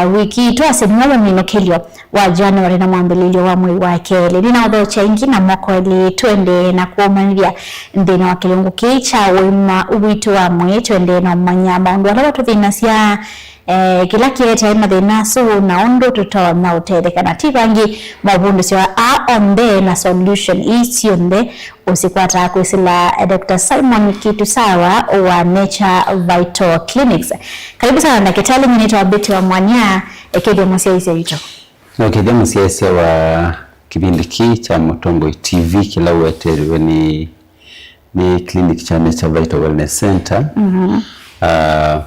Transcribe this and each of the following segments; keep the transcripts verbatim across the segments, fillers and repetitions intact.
Wiki ĩĩ twasya nĩw'o mũminũkĩlyo wa January na mwambĩlĩlyo wa mwei wa kelĩ. Nĩnaũthokya ĩngĩ na moko elĩ, tũendee na kũũmanyĩthya nthĩnĩ wa kĩlungu kĩĩ kya ũima witũ wa mwĩĩ, tũendee na ũmanya maũndũ ala matũthĩnasya, eh, kĩla kĩetaa mathĩna asu na ũndũ tũtonya ũtetheka. Na ti vangĩ, mavundĩsyo aa onthe na solution ii syonthe ũsikwataa kwĩsĩla Doctor Simon Kitusawa wa Nature Vital Clinics. Karibu sana ndakĩtalĩ, nyie nĩtawa Betty wa Mwania, ekethya mũsyaĩĩsya witũ. Nokethya mũsyaĩĩsya wa kĩvindi kĩĩ kya Mũtongoi T V kĩla ũetewe nĩ, nĩ clinic kya Nature Vital Wellness Center. Mhm. Ah,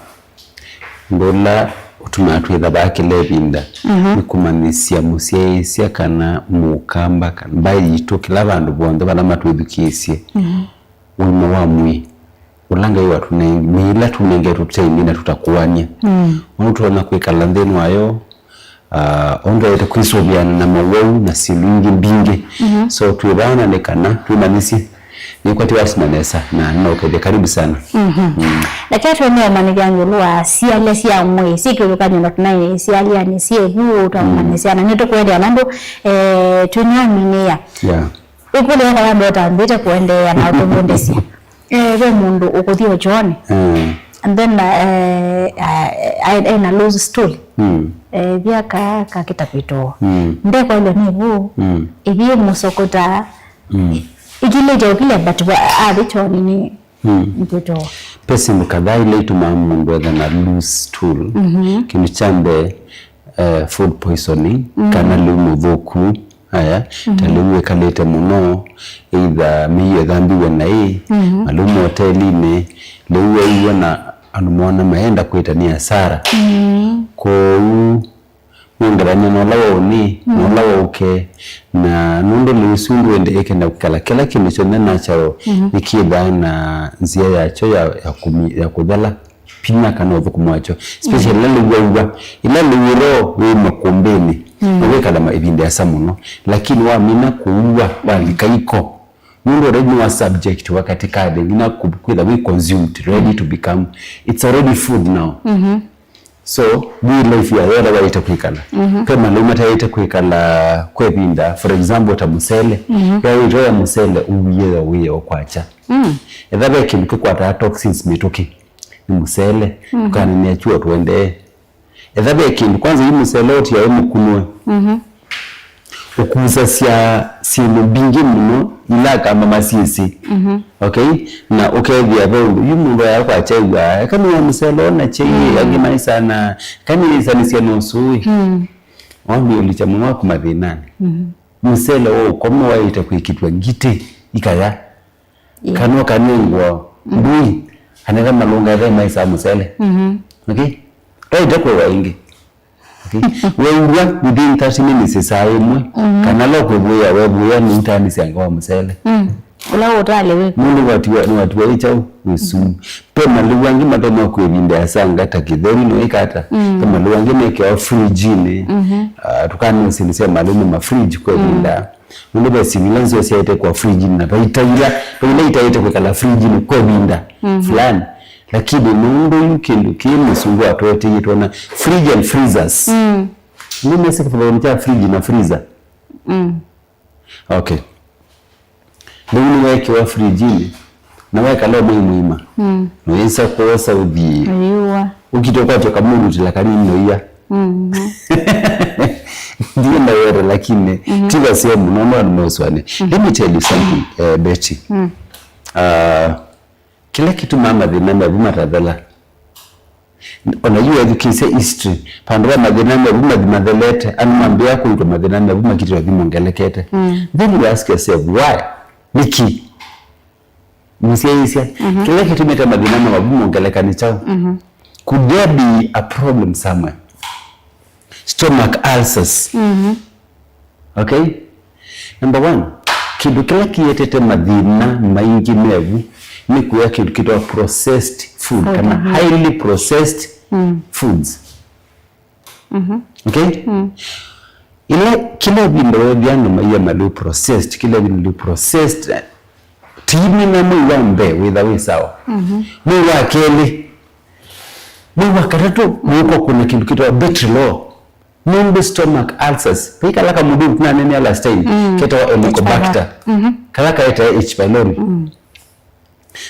Ũndũ ũla ũtumaa twĩtha vaa kĩla ĩvinda, mhm, nĩ kũmanyĩsya mũsyaĩĩsya kana mũkamba kana mbaĩ yitũ, kĩla vandũ vonthe vala matwĩthukĩĩsye, mhm, ũima wa mwĩĩ ũla Ngai watũnengie, mĩĩ ĩla tũnengetwe tũtaimina tũtakũanĩa. Mm. Ũndũ tũtonya kwĩkala nthĩnĩ wayo, ah, ũndũ twaĩte kwĩsũvĩana na mawau na syĩndũ ingĩ mbingĩ. Mhm. So, twĩ vaa na nĩ kana twĩmanyĩsye. Nĩkwatĩ wasina nesa na nĩnaũkethya. Karibu sana. Mhm. Mm. Reke twende ũmanyĩthya ĩũlũ wa syalya sya mwĩĩ, syĩ kĩvathũkany'o na tũnaĩ syalyanĩ syĩ vu, twaũmanyĩsya, mm, na nĩtũkũendea nũndũ, eh, tũnyaminĩĩa. Yeah. Ĩkũlyo ĩla andũ atambĩte kũendeea na ũtũvundĩsya. Eh, ve mũndũ ũkũthi ũchoonĩ. Mm. And then, eh, eh, eh, ena loose stool. Mm. Eh, vya ka, ka kĩtapĩtoo. Mm. Ndekwaĩlwa nĩ vu. Mm. Ĩthi mũsokota. Mm. Ĩkilĩte ũkilya, but wa, athi choonĩ nĩ, mm, nĩkwĩtoo. Ve syĩndũ kadhaa ila itumaa mũndũ etha na loose stool. Mhm. Kĩndũ kya mbee, eh, food poisoning, mm, kana lĩu mũthũku. Aya, ta, mhm, lĩu wĩkalĩte mũno, either mĩio ĩthambiwe naĩ, mhm, na lĩu motelinĩ, lĩu weew'a na andũ moona mayenda kwĩtanĩa asara. Mhm. Kwoou, wongelany'a na ũla waũnĩ, na, mhm, ũla waũke, na nũndũ lĩu ũsu ndwende ĩkenda kwĩkala, kĩla kĩndũ kyonthe natural, mhm, nĩkĩthaa na nzĩa yakyo ya, ya kũmi-, ya kũthela. Vinya kana ũthũkũmi wakyo, especially, mm, ĩla lĩu waua, ĩla lĩu ũro wĩ makũmbĩnĩ, mm, na wĩkala ma-, ĩvinda ĩasa mũno, lakini wamina kũua, walika iko, nũndũ already nĩwa subject wa katikati, nginya ku-, kwĩtha wĩ consumed, ready to become, it's already food now. Mhm. So, wĩ life yayo ĩla waĩte kwĩkala. Mhm. Ve malĩu mataĩte kwĩkala kwa ĩvinda, for example, ta mũsele. Mhm. Yaĩtwe ya mũsele ũwie yo wĩyo kwakya. Mm. Etha ve kĩndũ kĩkwataa toxins mĩtũkĩ, nĩ mũsele, mhm, tũkanĩnĩa chuo tũendee. Etha ve kĩndũ, kwanza yu mũsele ũtia wĩ mũkunũe. Mhm. Ũkusasya syĩndũ mbingĩ mũno ila akamba masyĩsĩ. Mhm. Okay? Na ũkethĩa ve ũndũ, yu mũndũ aya kwakya ew'aa, eka nĩwa mũsele ona kyei, mm, angĩ maisana, eka nĩĩsanĩsya na ũsũĩ. Mm. Wambĩĩe ũlikya mũno waku mathĩnanĩ. Mhm. Mũsele wa ũkoma waĩte kwĩkĩtw'a ngitĩ ikaya. Yeah. Kana ũkanengwa, mm, ndui, kana ĩla malũnga ĩla ĩmaisaa mũsele. Mhm. Okay? Twaĩte kũewa ĩngĩ. Okay? Weew'a within thirty minutes, saa ĩmwe, mhm, kana lo kwĩvũĩa, wevũĩa nũtaanĩsya anga wa mũsele. Mm. Ũla ũtale wĩ. Nũndũ watiwa, nĩwatiwa ĩ kyaũ? Wĩ sumu. Mm. Ve malĩu angĩ matonya kwĩ ĩvinda ĩasa anga ta kĩtheri no ĩkata. Mm. Ve malĩu angĩ mekĩawa fridge-inĩ. Mhm. Ah, tũkanĩsĩlĩsya malĩu nĩ ma fridge kwa ĩvinda. Mm. Nũndũ ve syĩndũ ila nzeo syaĩte kwa fridge-inĩ na vaitaila, ve ila itaĩte kwĩkala fridge-inĩ kwa ĩvinda, mhm, fulani. Lakini nũndũ yu kĩndũ kĩĩ mũsungu atũeteie twona fridge and freezers. Mm. Nĩmesĩ kĩvathũkany'o kya fridge na freezer? Mm. Okay. Lĩu nĩweekĩwa fridge-inĩ, na wekala o mwei mũima. Mm. Noyĩsa kwosa ũthi. Ũyĩua. Ũkite ũkwatya kamũlutĩla kanini noia. Mm. Ndienda were, lakini, mhm, ti vaseo mũno, no nĩmeũsũanĩa. Mm. Let me tell you something, eh, Betty. Mm. Ah, Kĩla kĩtumaa mathĩna mevu matathela. Ona yu ethukĩĩsya history, vandũ va mathĩna mevu mathi mathelete, andũ mambĩĩa kũitwa mathĩna mevu makitĩwa thi mongelekete. Mm. Then you ask yourself, why? Nĩkĩ? Mũsyaĩĩsya, mhm, kĩla kĩtumĩte mathĩna mevu mongeleka nĩ kyaũ? Mhm. Could there be a problem somewhere? Stomach ulcers. Mhm. Okay? Number one, kĩndũ kĩla kĩetete mathĩna maingĩ mevu nĩ kũya kĩndũ kĩtawa processed food, food, kana, mhm, highly processed, mm, foods. Mhm. Okay? Mm. Ĩla kĩla ĩvinda weethĩa andũ maia malĩ processed, kĩla ĩvinda malĩ processed, eh, tiimina mwei wa mbee wĩtha wĩ sawa. Mhm. Mwei wa kelĩ, Mwei wa katatũ, mũũka kũna kĩndũ kĩtawa Bactrilol. Nũndũ stomach ulcers, vaikala kamũndũ tunanenea last time, mm, ketawa Helicobacter. Mm-hmm. Kala kaetae H. pylori. Mm.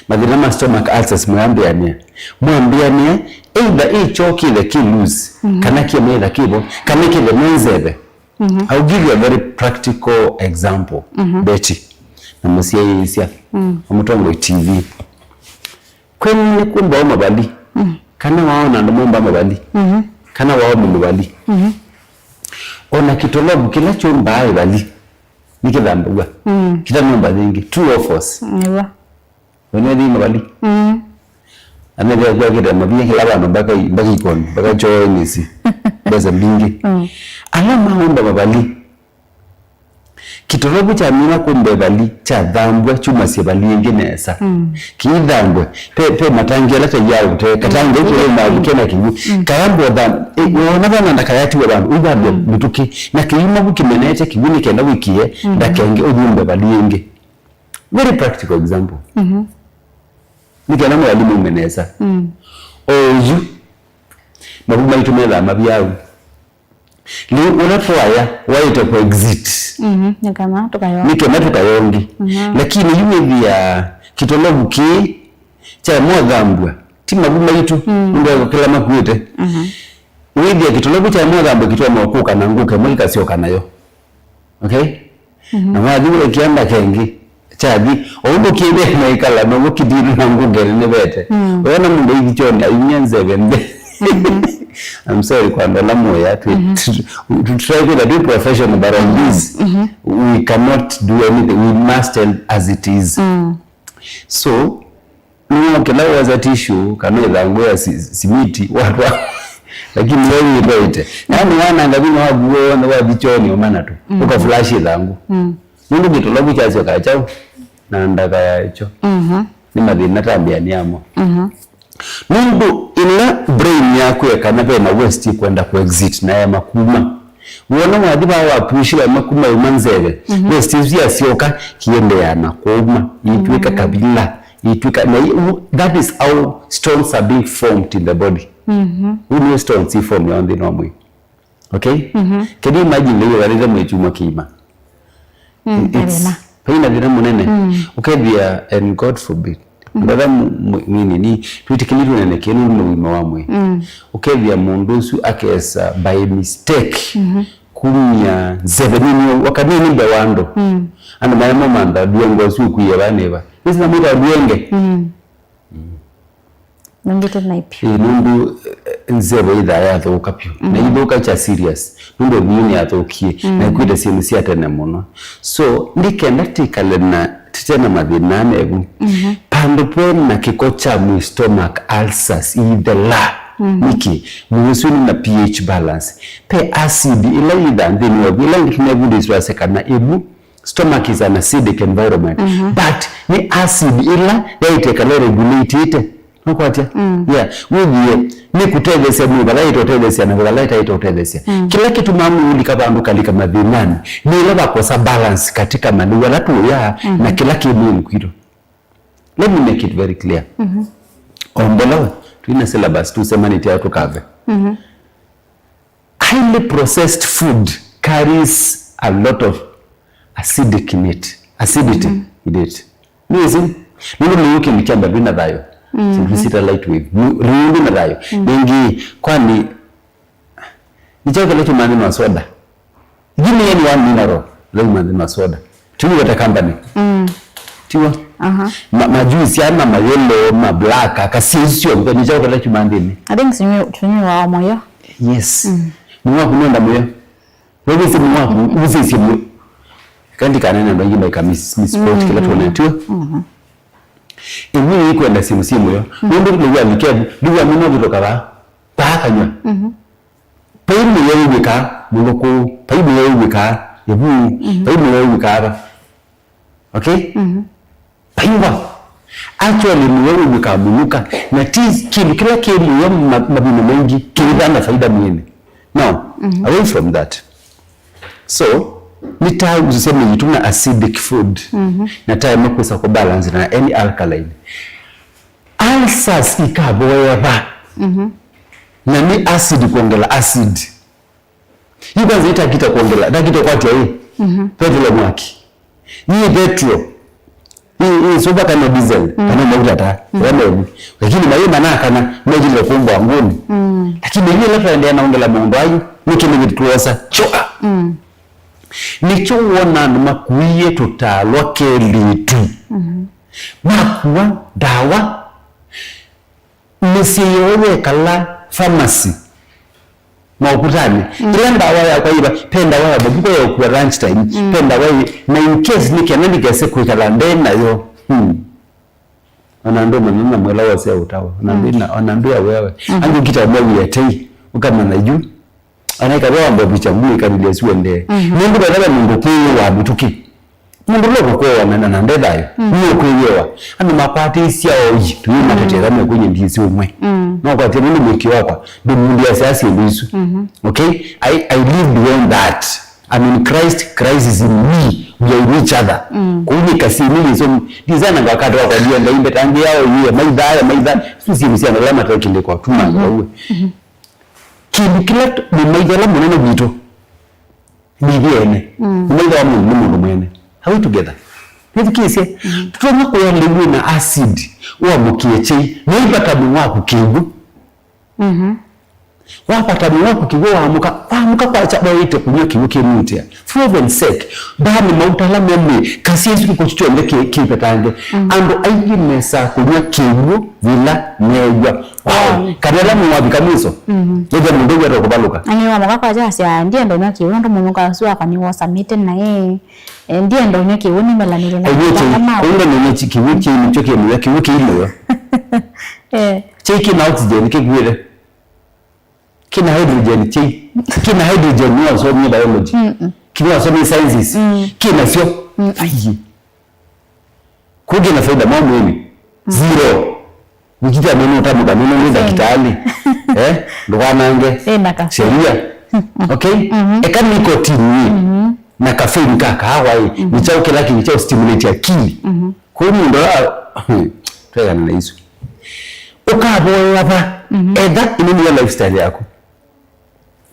Mathĩna ma stomach ulcers mwambĩanĩa. Mwambĩanĩa, either ĩ kyoo kĩthe kĩ loose, mm-hmm, kana kĩmaitha kĩvo, kana kĩthe nĩ nzeve. Mm-hmm. I'll give you a very practical example, mm-hmm, Betty, na mũsyaĩĩsya, mm, wa Mũtongoi T V. Kwenyu nĩ kũmbawa mavali, mm, kana waona andũ momba mavali, mm-hmm, kana waomi mavali. Mm-hmm. Ona kĩtolovu kĩla kyũmbaa ĩvali nĩkĩthambaw'a. Mm. Kĩtanũmba yĩngĩ. True or false? Nĩw'o. Wene thĩ mavali. Mm. Amethĩa kwakĩte mavia kĩla vandũ mpaka i-, mpaka ikoni, mpaka chooni si. Mbesa mbingĩ. Mm. Ala maomba mavali. Kĩtolovu kyamina kũmba ĩvali, kyathambw'a, kyumasya ĩvali ĩngĩ nesa. Mm. Kĩithambwe, pe, pe matangi ala taiaa ũtee, katangi, mm, ũkũlĩ mavu kena kĩw'ũ. Mm. Kayambwa ũtham-, e, wona vana ndakayatiwe vandũ, ũithambya, mm, mĩtũkĩ. Na kĩyuma vu kĩmenete kĩw'ũ nĩ kenda wĩkĩe, mm, ndakenge ũthumbe ĩvali ĩngĩ. Very practical example. Mm-hmm. Nĩ kenda mwalimũ ume nesa. Mm. Oyu, mavu maitũ methaa mavyaũ. Lĩu ũla twaya waĩte kũ exit. Mhm, nĩ kana tũkayonge. Nĩ kana tũkayonge. Mhm. Lakini yu wĩthĩa kĩtolovu kĩĩ kya mothambw'a, ti mavu maitũ, mm, nũndũ wa kĩla makuĩte. Mhm. Wĩthĩa kĩtolovu kya mothambw'a kĩtonya kũka na ngũka ĩmwe kĩkasyoka nayo. Okay? Mhm. Na wathi wĩkĩa ndakenge, kyathi, o ũndũ kĩthĩ naikala, now'o kĩthĩnĩ na ngũkene nĩvete. Mm. Wona mũndũ aithi kyonĩ, ayumya nzeve nthĩ. Mhm. I'm sorry kwa andũ ala mũya, tũ-, mhm, tũ-, tũ-, tũtrai kwĩtha twĩ professional, but on, mhm, this, mhm, we cannot do anything. We must tell as it is. Mm. So, nũndũ kĩla wosa tissue, kana ĩthangũ ya si-, simiti, watwa, lakini we wĩtwaĩte. Yaani, wananga vinya waku w'onthe, wathi kyonĩ, ũmana tu. Mm. Ũka flash ĩthangũ. Mm. Nũndũ kĩtolovu kyasyoka kyaũ na ndaka ya kyo. Mhm. Nĩ mathĩna tambĩanĩ amo. Mhm. Nũndũ ĩla brain yaku yekana ve na waste ĩkwenda kũ exit na ema kuma. Wona wathi vaa wa push wa ema kuma yuma nzeve, mhm, waste ĩsu yasyoka kĩendeea na kũuma, ĩitw'ĩka, mm, kavila, ĩitw'ĩka, na i-, u-, that is how stones are being formed in the body. Mhm. Ũu nĩ stones i form ya nthĩnĩ wa mwĩĩ. Okay? Mhm. Can you imagine lĩu ũkalĩte mwĩ kyumwa kĩima? Mm, it's, vathĩna. Vaina thĩna mũnene. Mm. Ũkethĩa, and God forbid. Mhm. Ndatha mu-, mu-, mwĩnini, twĩtĩkĩlĩtwe nene kĩĩ nũndũ nĩ ũima wa mwĩĩ. Mm. Ũkethĩa mũndũ ũsu akesa by mistake. Mhm. Kumya nzeve nini, wakanini mbee wa andũ. Mm. Andũ maya mamantha, duengo ũsu ũkwie vanĩva. Nĩsina mwĩta duenge. Mm. Mm. Nũngĩte naipi. Ĩĩ, nũndũ, eh, nzeve ĩthaa yathũka vyũ. Na, mm, ithũka kya serious. Nũndũ ĩmwe nĩyathũkie. Mm. Na ĩkwĩte syĩndũ sya tene mũno. So, nĩ kenda tĩkale na, tĩte na mathĩna mevu. Mhm. Vandũ ve na kĩko kya mwĩĩ, stomach ulcers, ithela. Mhm. Nĩkĩ? Mwĩĩ ũsu nĩ na pH balance. Ve acid ĩla yĩthaa nthĩnĩ waku, ĩla ĩngĩ tũnevundĩswasya kana ĩvu Stomach is an acidic environment. Mhm. But nĩ acid ĩla yaĩte ĩkala ĩregulatĩte. Nũkwatya? Mm. Yeah. Wĩthĩe nĩ kũtetheesya mwĩĩ vala yaĩte ũtetheesya na vala ĩtaĩte ũtetheesya. Mm. Kĩla kĩtumaa mwĩĩ ũlika vandũ kalika mathĩnanĩ nĩ ĩla vakosa balance katika malĩu ala tũũya, mhm, na kĩla kĩ mwĩĩnĩ kwitũ. Let me make it very clear. Mhm. Ombolawe, twĩna syllabus tũsemanĩtye ao tũkave. Mhm. Highly processed food carries a lot of acidic in it, acidity, mhm, in it. Nĩwĩsĩ, nũndũ lĩu kĩndũ kya mbee ndwĩna thayũ. Mhm. Syĩndũ syĩta light wave. Lĩu ndwĩna thayũ. Mhm. Nĩngĩ, kwani, nĩ kyaũ kĩla kyumaa nthĩnĩ wa soda? Give me any one mineral, ĩla yumaa nthĩnĩ wa soda. Tiw'o water company. Mm. Tiw'o? Aha. Ma, ma juice aa ma yellow, ma black, aka syĩu syonthe, nĩ kyaũ kĩla kyumaa nthĩnĩ? I think tũnywi-, tũnywiwaa mũyo. Yes. Mm. Mwĩĩ waku nũenda mũyo. We wĩsĩ mwĩĩ waku, mm, ũsĩsye mũyo. Eka ndikanene andũ aingĩ maika mis-, misquote kĩla, mm-hmm, twonetw'e. Mm-hmm. Ĩvu yĩkwenda syĩndũ syĩ mũyo. Mm. Nũndũ lĩu alikevu, lĩu amina ũvĩtũka vaa. Vaa kanywa. Mm-hmm. Vai mũyo wĩw'ĩkaa mũlũkũ, vai mũyo wĩw'ĩkaa ĩvu, mhm, vai mũyo wĩw'ĩkaa va. Okay? Mhm. Vai va. Actually, mũyo wĩw'ĩkaa mũnuka, na ti kĩndũ kĩla kĩ mũyo ma-, mavinda maingĩ kĩithaa na faida mwĩĩnĩ. Now, mhm, away from that. So, nĩ ta tuseme yĩtũ na acidic food, mhm, na taema kwĩsa kũ balance na any alkaline. Ulcers ikavoea va? Mhm. Na nĩ acid kwongela acid. Yu kwanza itakita kwongela, takita kwatya ĩ. Mhm. Petro mwaki. Nĩ petro. Ĩ, ĩ, soba kana diesel, mm, kana mauta ta, mm, ĩla mevu. Lakini mayĩ manakana, mekĩlile kumbwa nguni. Mm. Lakini yu ĩla twaendeea na ongela maũndũ ayu, nĩ kĩndũ kĩtũosa. Choka. Mm. Nĩkyo wona andũ makuie tũtalwa kelĩtu. Mhm. Makua ndawa. Mĩsyĩ yoo yekala pharmacy maũkutanĩ. Mm. Ĩla ndawa yakwa yĩva, pe ndawa ya mũvuko ya ũkua lunch time, mm, pe ndawa ĩ, na in case nĩ kenda ndikese kwĩkala nde nayo. Hmm. Ona andũ manana mwela wose ũtawa. Ona, mm, andũ ina, ona andũ ya wewe. Mm. Angĩ kita mwa wĩatei, ũkamana yu. Anaika wamba picha mwe kanile suende. Mhm. Nũndũ kwa sababu mũndũ kwĩyĩwa mĩtũkĩ. Mũndũ lo kũkoa na, na, na ndethayo. Mhm. Nĩ kwĩyĩwa. Andũ makwatĩsya oyi, tũyĩ matetera me kwenye ndisi ũmwe. Mm. No kwa tena nĩ mwĩkĩ wakwa, ndĩ mũndũ ya siasa ĩlũ isu. Mhm. Okay? I, I live beyond that. I'm in Christ, Christ is in me. We are in each other. Mm. Kũu nĩ kasi nĩ Yesu. Ndizana ngakatwa kwa ndia ndai mbeta ngi yao yie, maitha ya maitha. Sisi msiana lama trekile kwa tuma. Mhm. Kĩndũ kĩla t-, mũmaitho ũla mũnene witũ nĩ ithyĩ ene. Mm. Mũmaitho wa mũndũ nĩ mũndũ mwene. Are we together? Nĩthukĩĩsye. Mm. Tũtonya kũya lĩu wĩ na acid, ũamũkĩe kyei, na ĩvata mũno waku kĩw'ũ. Mhm. Wapata mũno waku kĩw'ũ, waamũka, waamũka kwakya waĩte kũnywa kĩw'ũ kĩnũĩtĩa. For heaven's sake, ndaa nĩ mauta ala me mwĩ, kasya isu kĩko kyu kyonthe kĩ-, kĩvetange. Mm. Andũ aingĩ mesaa kũnywa kĩw'ũ yĩla meew'a. Wow. Wow. Kana ĩla nĩwavika mwiso, mhm, ĩthe mũndũ wĩata kũvalũka. Angĩ nĩwamũka kwakya asya, "Ndienda ũnywa kĩw'ũ, nũndũ mũnyũka ũsu wakwa nĩwosamĩte naĩ. Eh, ndienda ũnywa kĩw'ũ, nĩmelanĩte na Ainywe kĩw'ũ, kĩw'ũ kĩĩ nĩkyo kĩ mũyo, kĩw'ũ kĩ mũyo." Eh. Kyei kĩ na oxygen, kĩkuĩte. Kĩna hydrogen kyei. Kĩna hydrogen nĩwasomie biology. Mm-mm. Kĩna wasomie sciences. Mm. Kĩna syo. Mm-mm. Aiye. Kũ kĩna faida mwa mwĩlĩ. Mm. Zero. Nikita mwana utamuka neno nĩ ndakitali. Eh? Ndũkanange. Ĩna caffeine. Sheria. Okay? Mm-hmm. Eka nicotine. Mm-hmm. Na caffeine ka kahawa ĩ. Mm-hmm. Nĩ kyaũ kĩla kĩngĩ kya stimulate akili. Mm-hmm. Kwoou mũndũ ũla, twekana na isu. Ũkavoya va? Mhm. Etha ĩno nĩyo lifestyle yaku.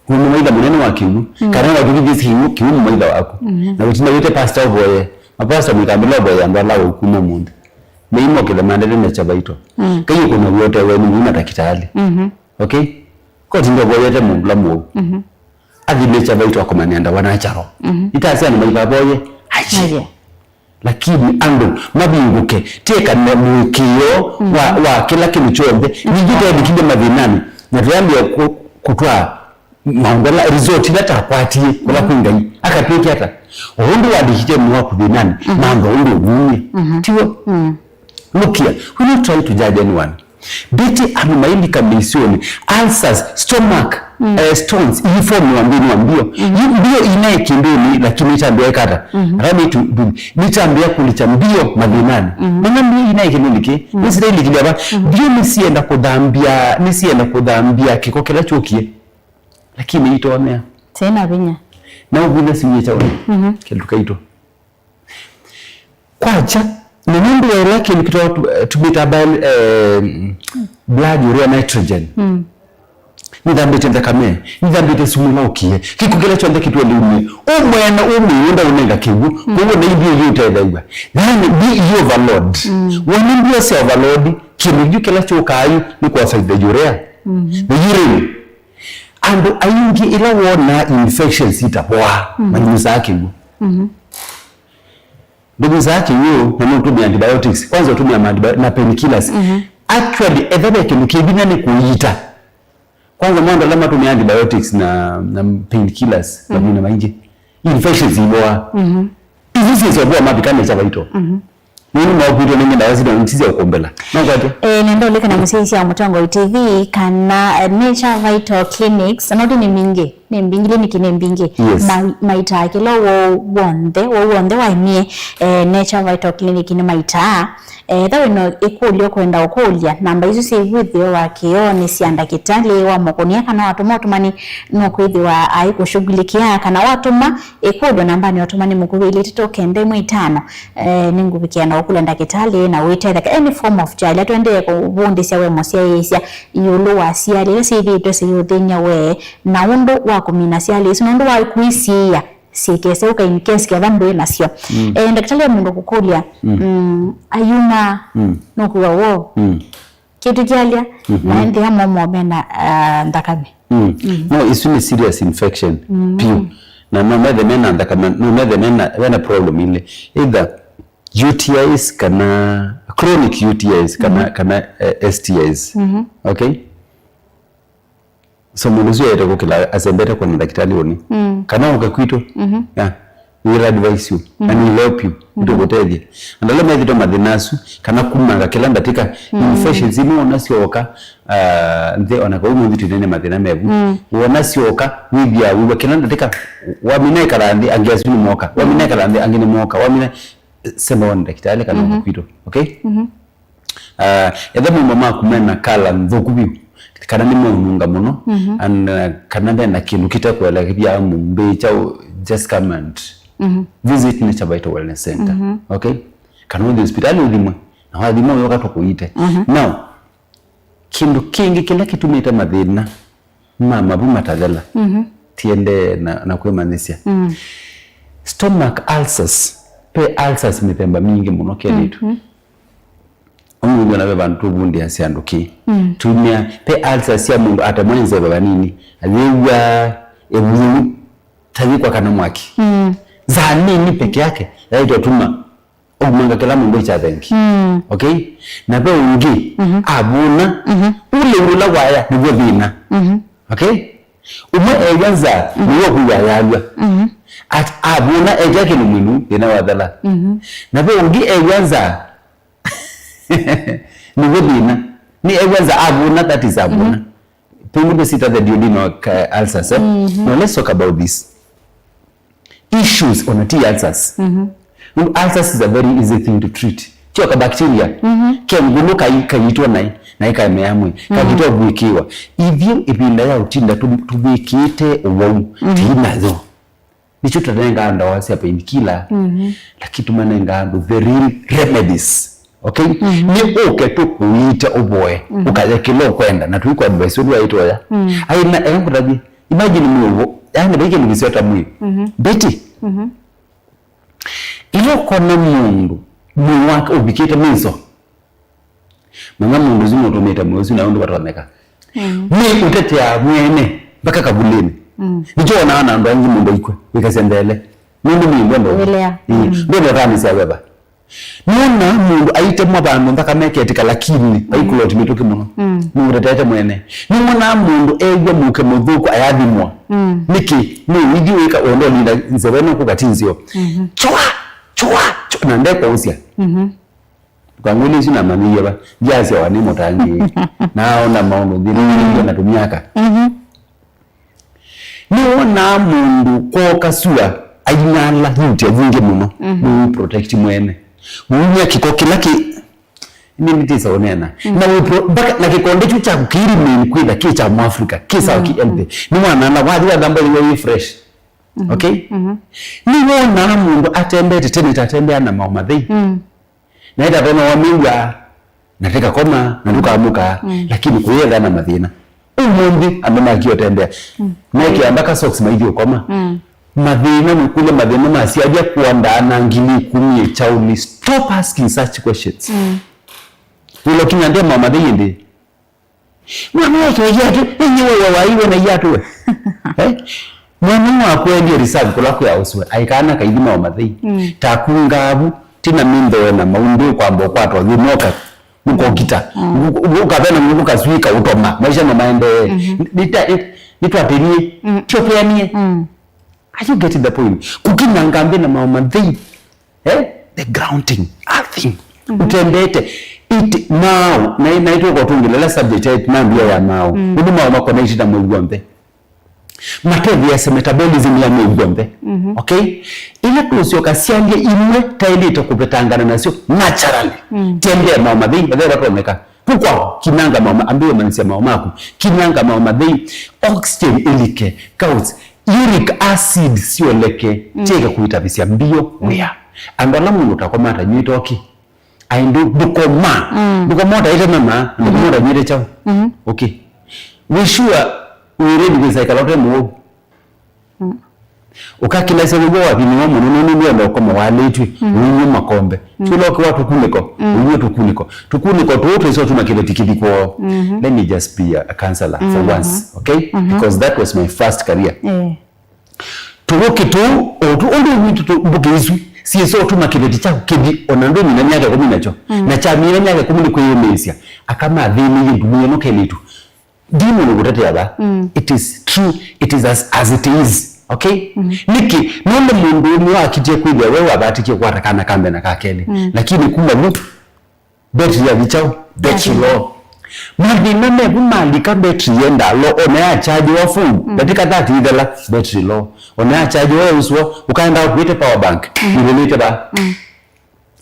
Wĩ mũmaitha mũnene wa kĩw'ũ, mm, kana watũkĩthĩsye kĩw'ũ, kĩw'ũ mũmaitha waku. Mhm. Na ũtina wĩte pastor ũvoye. Mapastor mwĩkambĩla ũvoye andũ ala ũkuma mũndũ. Meimokĩle maendete na chavaito. Mm. Kai ũkũna wĩotewe nĩ na takitali. Mhm. Okay? Koti ndovoyete mũndũ la mũu. Mhm. Athi nature vaitũ akomanĩa ndawa natural. Mhm. Itasya andũ maivavoye. Aye. Aye. Lakini andũ mavingũke, tĩekane mũĩkĩĩo, mhm, wa, wa kĩla kĩndũ kyonthe. Mhm. Ningĩ twavikile mathĩnanĩ, na twambĩa kũ-, kũtwaa maũndũ ala, result ila takwatie kũla kwĩ Ngai, akatwĩkĩa ata? O ũndũ wandĩkĩte mũno waku thĩnanĩ, mhm, na andũ ũndũ ũmumie. Mhm. Tiw'o? Mm. Look here, we not trying to judge anyone. Mbĩtĩ andũ mailika mĩisyonĩ, ulcers, stomach, mm, eh, stones, iifomiwa nthĩnĩ wa mbio. Mm. Yu mbio inaĩ kĩndũnĩ, lakini itambĩa ĩkata. Mm. Ara nĩtu, nĩtambĩa kũlikya mbio mathĩnanĩ. Mm. Nĩna mbio inaĩ kĩndũnĩ kĩ, mm, nĩsitailikilya va. Mm. Mbio nĩsienda kũthambia, nĩsienda kũthambia kĩko kĩla kyũkie. Lakini itonea. Tena vinya. Na ũvina siwie chawe. Mhm. Kĩndũ kaitũ. Kwakya, na nũndũ wa ĩla kĩndũ kĩtwa-, tumĩta bio-, eh, blood, urea, nitrogen. Mm. Nĩthambĩte nthakame, nĩthambĩte sumu ĩla ũkie. Kĩko kĩla kyonthe kĩtwele umie. Ũmwene ũmwĩũnda ũnenga kĩw'ũ, mm, kwoguo na ithyĩ yu ũtethew'a. Yaani, mbio yu overload. Mm. Wona mbio sya overload, kĩndũ yu kĩla kyũkaa yu nĩ kũaffect the urea. Mm. The urine. Andũ aingĩ ĩla wonaa infections itavoaa, mm, manyusaa kĩw'ũ. Mm. Ndũnyusaa kĩw'ũ na nũtũmĩa antibiotics. Kwanza ũtũmĩa ma antibi-, na painkillers. Mhm. Actually, etha ve kĩndũ kĩ vinya nĩ kũiita. Kwanza, andũ ala matũmĩa antibiotics na, na painkillers, mhm, mathĩna maingĩ. Infections ivoa. Mhm. Diseases ivoa mavika Nature Vital. Mhm. Nini maũkwĩtwe nĩ ndawa sino nĩ sya ũkũmbĩla. No kwatya? Eh, nenda ũlikana mũsyaĩĩsya wa Mũtongoi T V kana, eh, Nature Vital Clinics, na noti nĩ mingĩ. Nĩ mbingĩ, clinic nĩ mbingĩ. Yes. Ma- maitaa kĩla ũwau w'onthe, ũwau w'onthe waemie, eh, Nature Vital Clinic nĩmaitaa. Eh, ethĩwa wĩna ĩkũlyo ũkwenda ũkũlya, namba isu syĩ ĩvuthĩo wa kĩoonĩ sya ndakĩtalĩ wa mũkũnĩa, kana watũma ũtũmani, nũkwĩthĩwa aikũshughulikia, kana watũma ĩkũlyo nambanĩ ya ũtũmani mũkuvĩ ilĩ itatũ kenda ĩmwe itano, eh, nĩngũvikĩa na ũkũlya ndakĩtalĩ na wĩtetheka. Any form of child, ĩla tũendee kũvundĩsya we mũsyaĩĩsya ĩũlũ wa syalĩ ila syĩthĩĩtwe siyĩũthĩny'a we, na ũndũ wa kũmina syalĩ isu, na ũndũ wa kwĩsiĩĩa syĩkese ũka in case ketha ndwĩ nasyo. Mm. Eh, ndakĩtalĩ wa mũndũ kũkũlya, mm, ayuma, mm, nũkwĩwa woo? Mm. Kĩtũ kyalya, mm-hmm, na nthĩa momo mena, ah, nthakame. Mm. Mm. No, isu nĩ serious infection, mm, piũ. Na no methe mena nthakame, no methe mena, mena problem ile. Either U T Is kana chronic U T Is kana, mm-hmm, kana, eh, S T Is. Mm-hmm. Okay? So mũndũ ũsu aete kũkĩla asembete kwona ndakĩtalĩ ũnĩ. Mm. Kana ũke kwitũ. Mm-hmm. Yeah. We'll advise you. Mm-hmm. And we'll help you. Mm-hmm. Nĩtũkũtethye. Andũ ala methĩtwe mathĩna asu, kana kumanga kĩla ndatĩka, mm, infections imwe wona syoka, ah, nthĩ ona kau mũnthĩ twĩnene mathĩna mevu. Mm. Wona syoka, wĩthĩa wĩw'a kĩla ndatĩka, wamina ĩkala nthĩ, angĩ asu nĩmoka. Wamina ĩkala nthĩ, angĩ nĩmoka. Wamina, sema wone ndakĩtalĩ kana, mhm, ũka kwitũ. Okay? Mhm. Ah, etha maũmbo maku mena kala nthũku vyũ, kana nĩ meũnunga mũno, mhm, and, uh, kana mena kĩndũ kĩtekũelekethya mũmbĩ kyaũ, just come and, mhm, visit Nature Vital Wellness Center. Mhm. Okay? Kana ũthi hospitali ũthimwe, na wathimwa ũyoka tũkũite. Mhm. Now, kĩndũ kĩngĩ kĩla kĩtumĩte mathĩna ma mavu matathela, mhm, tiendee na, na kwĩmanyĩsya. Mm. Stomach ulcers, ve ulcers mĩthemba mingĩ mũno kelĩtu. Mhm. Ũmũnthĩ ona ve vandũ tũvundĩasya andũ kĩ. Mm. Tumĩa, ve ulcers sya mũndũ atemwa nĩ nzeve vanini, ayĩw'a ĩvuu ta yĩkwakana mwaki. Mm. Nzaa nini peke yake yaitwa tuma. Aumanga kĩla mũndũ kya thengi. Mm. Okay? Na ve ũngĩ, mhm, avũna, mhm, ũlĩu ũla waya nĩw'o thĩna. Mhm. Okay? Ũmwe ew'a nzaa, mhm, nĩw'o kwĩw'a yalw'a. Mhm. At-, avũna ekĩa kĩndũ mwĩlu, thĩna wathela. Mhm. Na ve ũngĩ ew'a nzaa, nĩw'o thĩna. Nĩ ew'a nzaa, avũna, that is avũna. Mhm. Pengine sita the duodenal, uh, ulcers, eh? Mhm. Now let's talk about this. Issues ona ti ulcers. Mhm. Nũndũ ulcers is a very easy thing to treat. Tyo ka bacteria. Mhm. Ke ngũlũ kai-, kaitwa naĩ, na ĩkaemea mwĩĩ. Mhm. Kakitwa vwĩkĩwa. Ithyĩ ĩvinda ya ũtinda tũ-, tũvwĩkĩte ũwau, mhm, tĩinayo. Nĩkyo tũnengaa ndawa sya painkiller, mhm, lakini tũmanengaa andũ the real remedies. Okay? Mhm. Nĩ ũke tũkũite ũvoe, mhm, ũkaye kĩla ũkwenda, na tũikũ advice ũndũ waĩtoya. Mhm. Aina, eka ngũtavye, imagine mwĩĩ ũvo, yani vai kĩndũ kĩseo ta mwĩĩ. Mhm. Betty, mhm, ĩla ũkona mũndũ, mwĩĩ wake ũvikĩte mĩso, manya mũndũ ũsu nũtũmĩte mwĩĩ ũsu na ũndũ vatonyeka. Mm. Mwĩĩ ũteteaa mwene mpaka kavulĩnĩ. Mm. Nĩkyo wonaa na andũ aingĩ mũndũ aikw'a wĩkasya nthele. Nũndũ mwĩĩ ndwenda ũthi. Wĩlea. Ĩĩ, mm, ndwenda ũtanĩsya veva. Nĩwonaa mũndũ aitemwa vandũ nthakame ĩketĩka lakini, mm, vaikũloti mĩtũkĩ mũno. Mm. Nũtetete mwene. Nĩwonaa mũndũ ew'a mũuke mũthũku ayathimwa. Mm. Nĩkĩ? Nĩ ũithi wĩka ũndũ ũlinda nzeve nũkũkatinzio. Mhm. Chwa! Chwa! Chwa! Na ndekwaũsya. Mhm. Ndũkangũlye isu namanyĩie va, ndyasyawa nĩ mũtangĩĩi. Naaona maũndũ nthĩnĩkĩlĩlye na tũmyaka. Mhm. Nĩwonaa mũndũ kwoka sua ainala nyuti yingĩ mũno, mhm, nĩ protect mwene. Umya kĩko kĩla kĩ, nĩ nĩtĩsa ũneena. Mm. Na wĩ pro-, mpaka na kĩkonde kyu kyaku kĩiri main kwĩtha kĩ kya Mwafrika, kĩ sawa, mm, kĩ healthy. Mm. Nĩwanala, wathi wathamba yĩwe wĩ fresh. Mhm. Okay? Mhm. Nĩwonaa mũndũ atembete tene tatembea na mao mathei. Mm. Na ĩtatona wamĩw'a, na tĩkakoma, na ndũkamũka, mm, lakini kũyetha na mathĩna. Ũmũnthĩ, andũ makiotembea. Mm. Mekĩa mbaka socks maithi ũkoma. Mm. Mathĩna, mwĩkũlye mathĩna masyavya kũandaa na ngili ĩkũmi ĩkyaũnĩ. Stop asking such questions. Mm. Wĩlokinya ndema mathei ĩndĩ. Mwana wake wa iatũ, inye wewe waiwe na iatũ we. Eh? Mwana waku endie reserve kũla kwĩ auswe, aikana kaithi mao mathei. Mm. Takungavu, tina mĩnthoe na maundĩ ũkwamba ũkwatwa thĩna ũka, ũkokita. Mm. Ũ-, ũ-, ũkavena mũndũ kaswika ũtoma, maisha no maendee. Mhm. Nita-, nit-, nitwatĩnie, mm, tyopeanie. Mm. Are you getting the point? Kũkinyanga nthĩ na mao mathei. Eh? The grounding, earthing. Mhm. Ũtembete. It now, na, na itũkotũngĩlela subject ya it now, mbia ya mao. Mm. Ũndũ mao makonekti na mwĩĩ w'onthe. Matethĩasya metabolism ya mwĩĩ w'onthe. Okay? Ĩla tũũsyoka syalya imwe taĩlĩte kũvetangana nasyo naturally. Tembea maũmathei, mathei vatonyeka. Kũkwa, kinanga maũma, ambĩĩa manyĩsya maũma maku. Kinanga maũmathei, oxygen ĩlike, gout, uric acid syoleke, kyeke kũitavĩsya mbio wĩa. Andũ ala mũndũ ũtakomaa atanyw'ĩte oki. Ai, ndũ-, ndũkomaa. Ndũkomaa ũtaĩte mama, ndũkomaa ũtanyw'ĩte kyaũ. Okay. We sure we ready kwĩsa ĩkala ũte mũwau? Ũkakĩlasya wĩw'a wathĩnĩwa mũno nũndũ nĩwenda ũkoma walĩtw'e, ũinywa makombe. Twĩlokewa tũkunĩko, ũinywa tũkunĩko. Tũkunĩko tũũ twĩsa ũtuma kĩveti kĩthi kwoo. Let me just be a, a counselor for once, okay? Because that was my first career. Eh. Tũvũkĩ tũũ, o tũ, ũndũ witũ tũ, mbũkĩ isu syĩsa ũtuma kĩveti kyaku kĩthi, ona ndũmina myaka ĩkũmi nakyo. Na kyamina myaka ĩkũmi nĩ kwĩyũmĩĩsya. Aka mathĩnĩie ndumu ĩno kelĩtu. Ndi mũndũ kũtetea va. It is true, it is as, as it is. Okay? Nĩkĩ? Nũndũ mũndũ ũmwe wakitie kwĩthĩa we wavatĩkie kwata kana ka mbee na ka kelĩ. Lakini kuma vu, betri yathi kyaũ? Betri low. Mathĩna mevu malika, betri yendaa low, ona ya charge wa full, ndatĩka thirty ithela, betri low. Ona ya charge wa uswa, ũkaenda ũkuĩte power bank, ĩvĩlĩte va?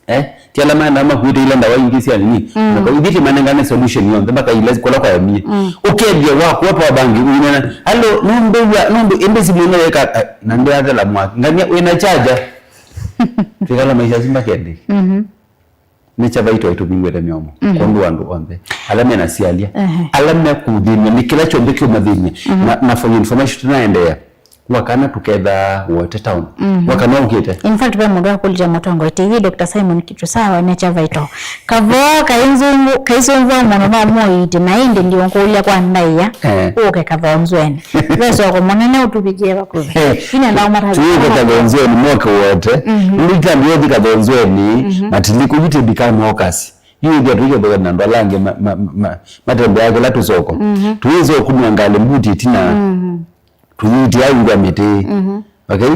Eh? Ti ala maendaa makuĩte ila ndawa ingĩ sya nini? Na kwa ithyĩ manengane solution yonthe, mpaka ila kũla kwayamie. Ũkethĩa wakuwa power bank, ũinena, "Alo, nũndũ wa, nũndũ ĩndĩ simũ ĩno yeka, eh, na ndĩathela mwaki. Ngania wĩna charger." Twĩkala maisha asu makendĩ. Nĩ Kyavaitũ aitũvingũĩte mĩomo kwondũ wa andũ onthe ala mena syalya, ala mekũthĩnw'a nĩ kĩla kyonthe kĩũmathĩnw'a. Na, na for your information, tũnaendeea, wakana tũketha Wote town. Wakana ũkĩte. In fact, ve mũndũ akũlya mũtongoi T V, Doctor Simon Kitusawa, nĩ Kyavaitũ. Kavoo kaisũngwa mũno no mũiiti, na ĩndĩ ndiũkũlya kwa ndaĩa, eh, ũke Kathonzweni. Ve soko mũnene ũtũvikie vakuvĩ. Eh, ina nao matali. Tuweke Kathonzweni moke Wote. Nĩkĩtambio thi Kathonzweni, matili kũyite bikano okasi. Yu ithia tuikethokana na andũ ala angĩ ma, ma, ma, matembeaa kĩla tũsoko. Tuwĩsa ũkunwa ngalĩ mbuti ĩtina. Tuyitia au ngwa mĩtĩ. Okay?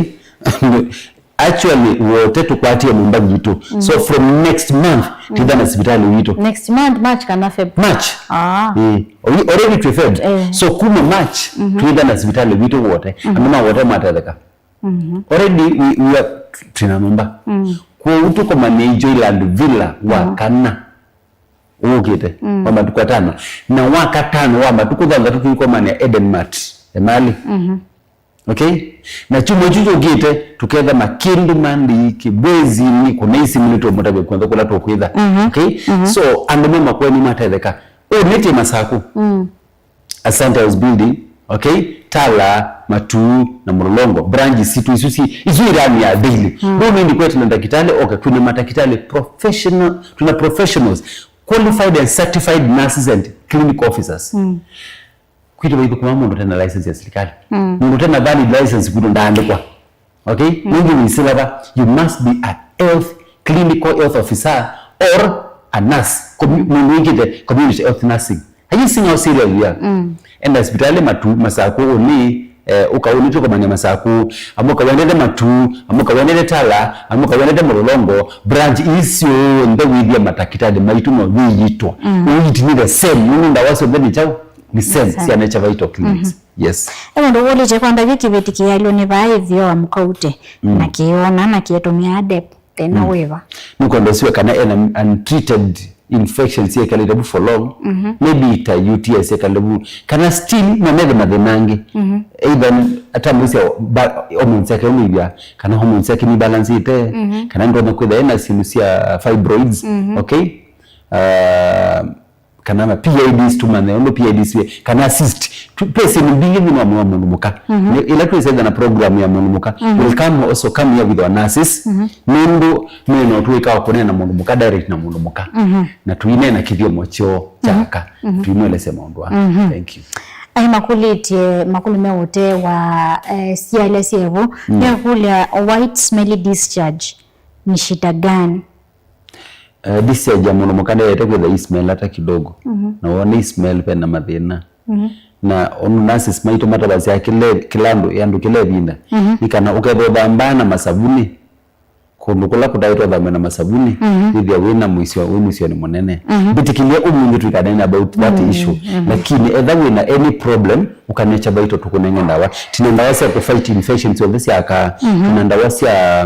Actually, Wote tũkwatie nyũmba yitũ. So from next month, twĩtha na sivitalĩ witũ. Next month, March kana Feb? March. Ah. Eh, already to Feb. Eh. So kuma March, twĩtha na sivitalĩ witũ Wote. Andũ ma Wote matetheka. Already we, we are, twĩna nyũmba. Kwoou tũkomanie Joyland Villa wa kana. Ũkĩte. Wa matukũ atano. Na wa katano wa matukũ thanthatũ tũikomania Eden Mart. Emali. Okay? Na kyumwa kyu kyũkĩte, tũketha Makĩndũ, Monday, Kĩbwezi, nĩ kũna isimu nĩtũmũtavya kw'onthe kũla tũkwĩtha. Okay? So, andũ ma Makueni matetheka. Ũũ nĩtĩ Masaku. Asante House Building, okay? Tala, Matuu, na Mlolongo. Branch sitũ isu si, isu irani ya daily. Ndũ nĩndi kwetela ndakitali, okay, twina matakitali professional, twina professionals, qualified and certified nurses and clinical officers. Kwitũ vaithũkũma mũndũ tena license ya serikali. Mũndũ tena valid license kwitũ ndaandĩkwa. Okay? Nĩngĩ nĩsĩla va, you must be a health, clinical health officer or a nurse. Commu-, mũndũ wĩkĩte community health nursing. Are you seeing how serious we are? Enda sivitalĩ Matuu, Masaku, ũnĩ, eh, ũka ũnĩ tũkomania Masaku, amwe ũka wendete Matuu, amwe ũka wendete Tala, amwe ũka wendete Mlolongo, branch ii syonthe wĩthĩa matakitali maitũ no yĩyitwa. Ũiiti nĩ the same, nũndũ ndawa syonthe nĩ kyaũ? Nĩ same, same. Sya Nature Vital Clinics. Yes. E mũndũ ũkũlĩtye kwamba kĩ kĩveti kĩalyũnĩ vaa ĩtheo wa mũkaute, na kĩona, na kĩetũmĩa adep, thĩna wĩva? Nũkwenda ũsiwe kana ena untreated infections yekalĩte vu for long, maybe ta U T I yekalĩte vu, kana still no methe mathĩna angĩ. Either atamwĩsya hormones yake ũmĩvya, kana hormones yake nibalancĩte, kana ndonya kwĩtha ena syĩndũ sya fibroids, okay? Uh, kana ma P I Ds tũmanye ũndũ P I Ds wĩ, kana cyst. Tu-, ve syĩndũ mbingĩ nthĩnĩ wa mwĩĩ wa mũndũ mũka. Nĩ, ĩla twĩsethya na program ya mũndũ mũka, we'll come, also come here with our nurses. Nũndũ mena ũtũĩka wa kũneena na mũndũ mũka, direct na mũndũ mũka. Na tũineena kĩthyomo kyoo kya aka. Tũimwelesya maũndũ aa. Thank you. Ai makũlĩtye makũlũ me ũtee wa, eh, syalya syevo. Nĩakũlya white smelly discharge ni shida gani? Eh, discharge ya mũndũ mũka ndĩendete kwĩtha ĩ smell hata kidogo. Na wona ĩ smell vena mathĩna. Na ũndũ nurses maitũ matavasya kĩla, kĩla andũ, andũ kĩla ĩvinda. Nĩ kana ũkethĩa ũthambaa na masavunĩ, kũndũ kũla kũtaĩtwe ũthamwe na masavuni, Mhm. wĩthĩa wĩna mũisyo, wĩ mũisyonĩ mũnene. Mhm. Mbĩtĩkĩlye ũmũnthĩ tũikanene about that Mm, issue. mhm. Lakini etha wĩna any problem, ũka Nature Vital tũkũnenge ndawa. Twĩna ndawa sya kũ fight infections syonthe sya aka. Mhm. Twĩna ndawa sya,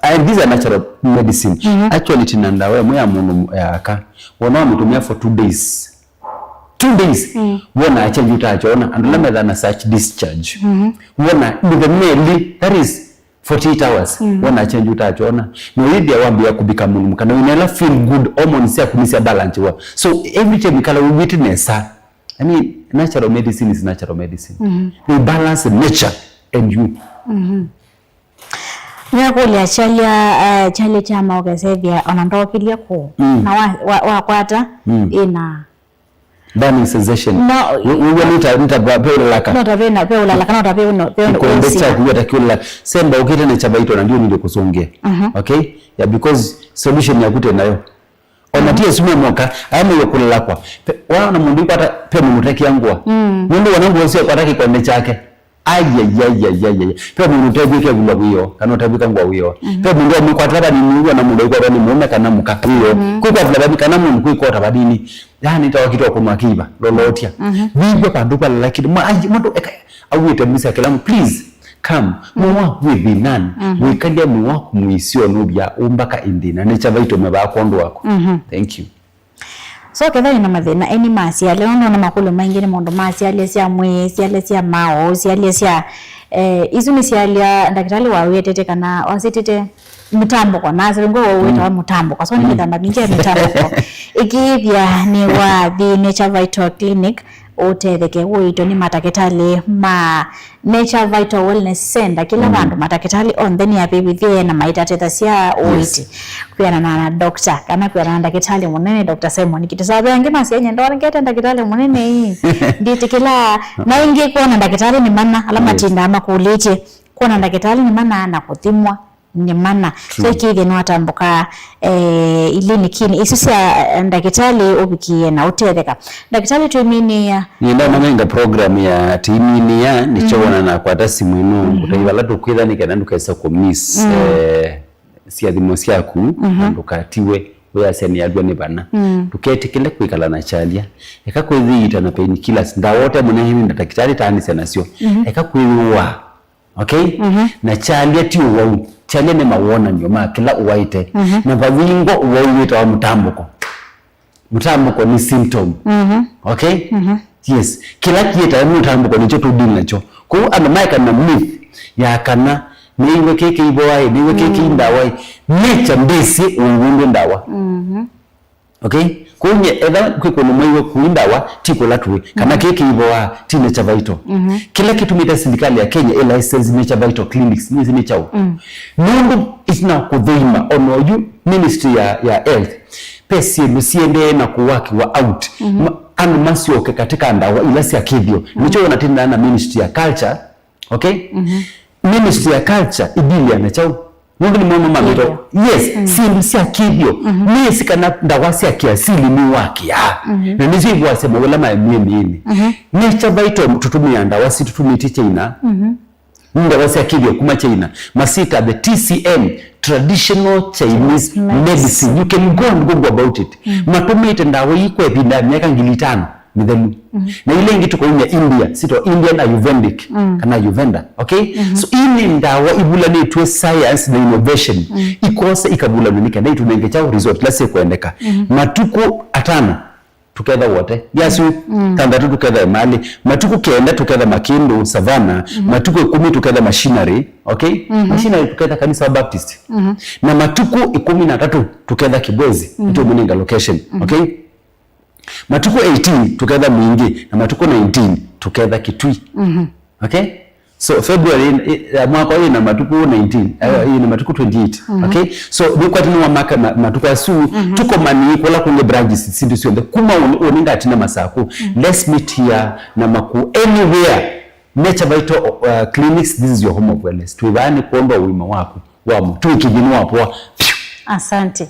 and these are natural medicine. Mhm. Actually, twĩna ndawa ĩmwe ya mũndũ ya aka. Wona wamĩtũmĩa for two days. Two days. Mm. Wona change ũtakyona. Andũ ala methaa na such discharge. Mhm. Wona mũthenya elĩ, that is forty-eight hours. Mm. Wona change ũtakyona. Na wĩthĩa wambĩa kũvika mũndũ mũka. Na wĩna ĩla feel good hormones syaku nĩsya balance wa. So every time ĩkala wĩw'ĩte nesa. I mean, natural medicine is natural medicine. Mhm. They balance nature and you. Mhm. Nĩakũlya kyalya, eh, kyalya kya maũkesethya ona ndookĩlye kũũ. Mm. Na wa, wa, wakwata Mm. ĩna Burning sensation. No. Wĩw'a nĩta, nĩta ve ũlalaka. No ta ve na, ve ũlalaka, no ta ve no, ve Kĩkwende kyaku wĩta kĩũlalaka. Semba ũkĩte Nature Vital na ndio nĩndĩ kũsũngĩa. Mhm. Okay? Yeah, because solution yaku te nayo. Ona ti esumia moka, aya maiwe kũlalakwa. Pe, waona mũndũ ikwata, pe mũndũ ũtekĩa ngũa. Mm. Nũndũ wona ngũa ũcio akwata kĩkwende kyake. Ayayayayayay. Pe mũndũ ũtevwĩka ĩvulwa wĩoo, kana ũtevwĩka ngũa wĩoo. Mhm. Pe mũndũ amwĩkwatĩla vanini ũw'o na mũndũ aikwatwa nĩ mũũme kana mũka wĩoo. Mhm. Kwĩkwatĩla vanini kana mũndũ kwĩkota vanini. Yaani tawa kitwa kũnwa kĩiva, lolotia. Mhm. Vivyo pandũ kwa lakini, ma, ai, mũndũ eka, awĩte mũsya kĩla mũ, please, come. Mhm. Mũwa wĩ thĩnanĩ. Mhm. Wĩkalya mũwa kũmũisyo nũvya ũmbaka ĩndĩ na Nature Vital mevaa kwondũ waku. Mhm. Thank you. So, ketha wĩna mathĩna eni ma syalya, nũndũ ona makũlyo maingĩ nĩ maũndũ ma syalya sya mwĩĩ, syalya sya maũũ, syalya sya, eh, isu nĩ syalya ndakĩtalĩ wawĩetete kana wasĩtĩte mĩtambũko, na asĩlĩ ngwe wawĩtawa Mm. mũtambũko. So, nĩ Mm. mĩthemba mingĩ ya mĩtambũko. Ĩkĩĩthya nĩ wathi Nature Vital Clinic, ũtetheke ũito nĩ matakĩtalĩ ma Nature Vital Wellness Center, kĩla Mm. vandũ matakĩtalĩ onthe nĩ avĩvĩthye na maitatĩthasya ũiti. Yes. Kwĩanana na doctor, kana kwĩanana na ndakĩtalĩ mũnene, Doctor Simon Kiti. Sabe angĩ masya, "Nye ndonekete ndakĩtalĩ mũnene ii. Nditĩkĩla, na ingĩ kwona ndakĩtalĩ nĩ mana, ala Yes. matindaa makũlĩtye. Kwona ndakĩtalĩ nĩ mana na kũthimwa." Nĩ mana. True. So, ĩkĩĩthya nĩwatambũka, eh, ilinikinĩ isu sya, eh, ndakĩtalĩ ũvikie na ũtetheka. Ndakĩtalĩ twĩminĩĩa. Nĩenda manenga program ya timinĩa, nĩkyo Mhm. wona nakwata simũ ĩno, Mhm. ngũtai vala tũkwĩtha nĩ kana ndũkesa kũmiss, Mm. eh, syathimo syaku, Mhm. na ndũkatiwe, wĩasya nĩalw'a nĩ vana. Mm. Ndũketĩkĩle kwĩkala na kyalya. Eka kwĩthĩĩta na painkillers, ndawa ũte mũnene nĩ ndakĩtalĩ taanĩsya nasyo. Mhm. Eka kwĩw'aa. Okay? Mhm. Na kyalya ti ũwau. Kyalya nĩ mawonany'o ma kĩla ũwaĩte. Mhm. Na vavingo ũwau wĩtawa mũtambũko. Mũtambũko nĩ symptom. Mhm. Okay? Mhm. Yes. Kĩla kĩetae mũtambũko nĩkyo tũdili nakyo. Kwoou andũ maeka na myth ya kana nĩiwe kĩkĩ ivoaĩ, nĩiwe kĩkĩ Mm. ndawaĩ. Nature ndĩsĩ ũiw'ũ ndwĩ ndawa. Mhm. Okay? Kwoou nye, etha kwĩ kũndũ mwaiwe kũi ndawa, ti kũla tũĩ. Kana Mhm. kĩĩ kĩivoaa, ti Nature Vital. Mhm. Kĩla kĩtumĩte silikalĩ ya Kenya ĩ license Nature Vital clinics, nĩwĩsĩ nĩ kyaũ? Mm. Nũndũ itina kũthũima, ona oyu ministry ya, ya health, pe syĩndũ siendee na kũwakiwa out. Mhm. Ma, andũ masyoke katika ndawa ila sya kĩthĩo. Mhm. Nĩkyo wona tĩndaa na ministry ya culture, okay? Mhm. Ministry ya culture idili na kyaũ? Nũndũ nĩ momo mamĩto. Kĩthĩo. Yes, Mm. syĩndũ sya kĩthĩo. Mhm. Nĩsĩ kana ndawa sya kĩasili nĩwakĩaa. Mhm. Na nĩsyo ivoasya mawĩla ma mĩĩnĩ. Mhm. Nature Vital tũtũmĩaa ndawa si tũtũmĩtye China. Mhm. Nĩ ndawa sya kĩthĩo kuma China. Masita the T C M, traditional Chinese Medicine. medicine. You can go and Google about it. Mm. Matũmĩte ndawa ii kwa ĩvinda ya myaka ngili itano mĩthelu. Mhm. Na ila ingĩ tũkaumya India, sito Indian Ayurvedic, Mm. kana Ayurveda, okay? Mhm. So, ii nĩ ndawa ivulanĩtw'e science na innovation, Mm. ikosa ikavulanw'a nĩ kenda itũnenge kyaũ result, ila sikwendeka. Mhm. Matukũ atano, tũketha Wote. Yasu, Mm. thanthatũ tũketha Emali. Matukũ kenda tũketha Makĩndũ, Savannah. Mhm. Matukũ ĩkũmi tũketha Machinery, okay? Mhm. Machinery tũketha kanisa wa Baptist. Mhm. Na matukũ ĩkũmi na atatũ tũketha Kibwezi, Mhm. nĩtũmũnenga location, Mhm. okay? Matukũ eighteen tũketha Mwingĩ, na matukũ nineteen tũketha Kitui. Mhm. Okay? So, February, eh, ya mwaka ũyũ ĩna matukũ nineteen, eh, Mhm. ĩna matukũ twenty-eight. Mhm. Okay? So, nĩkwatĩ nĩwamaka ma-, matukũ asu, Mhm. tũkomanie kũla kũngĩ branches, syĩndũ syonthe. Kuma ũnĩ, ũnĩ ngatina Masaku. Mhm. Let's meet here, Namaku, anywhere. Nature Vital, uh, Clinics, this is your home of wellness. Twĩ vaa nĩ kwondũ wa ũima waku. Wamo, twĩ kĩthĩnĩ wa poa. Phew! Asante.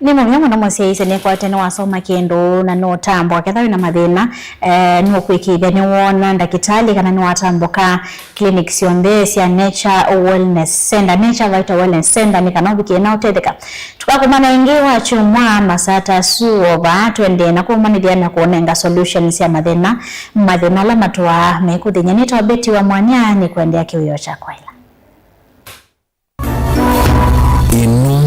Nĩ mũvea mũno mũsyaĩĩsya nĩkwatya nĩwasoma kĩndũ na nũtambũka. Ketha wĩna mathĩna, eh, nũkwĩkĩĩthya nĩwoona ndakĩtalĩ kana nĩwatambũka clinic syonthe sya Nature Wellness Center, Nature Vital Wellness Center, nĩ kana ũvikĩe na ũtetheka. Tũkakomana ĩngĩ wa kyumwa masaa ta asu o vaa, tũendee na kũmanĩthya na kũnenga solutions sya mathĩna, mathĩna ala matũaa mekũthĩny'a. Nĩtawa Betty wa Mwanya, nĩkwendea kĩwĩoo kya kwaĩla.